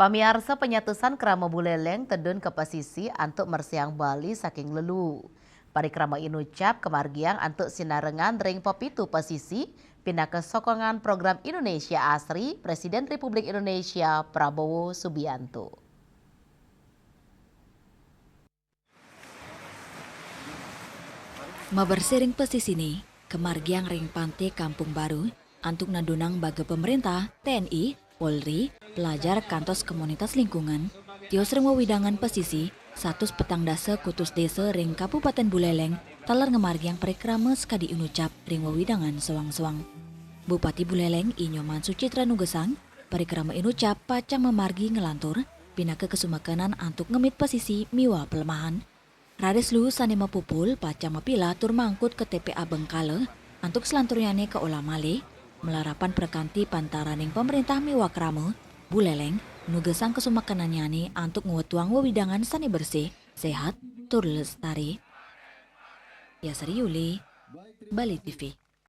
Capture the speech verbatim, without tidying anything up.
Pamiarsa, panyatusan krama Buleleng tedun ka pasisi antuk mersiang Bali saking lelu. Parikrama inucap kamargiang antuk sinarengan ring pepitu pasisi pinaka sokongan program Indonesia Asri Presiden Republik Indonesia Prabowo Subianto. Mabersih ring pasisine, kamargiang ring Pante Kampung Baru, antuk nadunang baga pemerintah, T N I, Polri, pelajar kantos komunitas lingkungan, tios ring wewidangan pasisi, satus petang dasa kutus desa ring Kabupaten Buleleng, taler ngamargiang parikrama sakadi inucap ring wewidangan soang-soang. Bupati Buleleng, I Nyoman Suchitra nugesang, parikrama inucap pacang mamargi nglantur, pinaka kasumekenan antuk ngemit pasisi miwah pelemahan. Raris luh sane mapupul pacang mapilah tur mangkut ka T P A Bengkala antuk salanturnyane kaolah malih, malarapan prakanti pantaraning pemerintah miwah krama, Buleleng nugesang kasumekenannyane antuk ngwetuang wewidangan sane bersih, sehat, tur lestari. Yasri Yuli, Bali T V.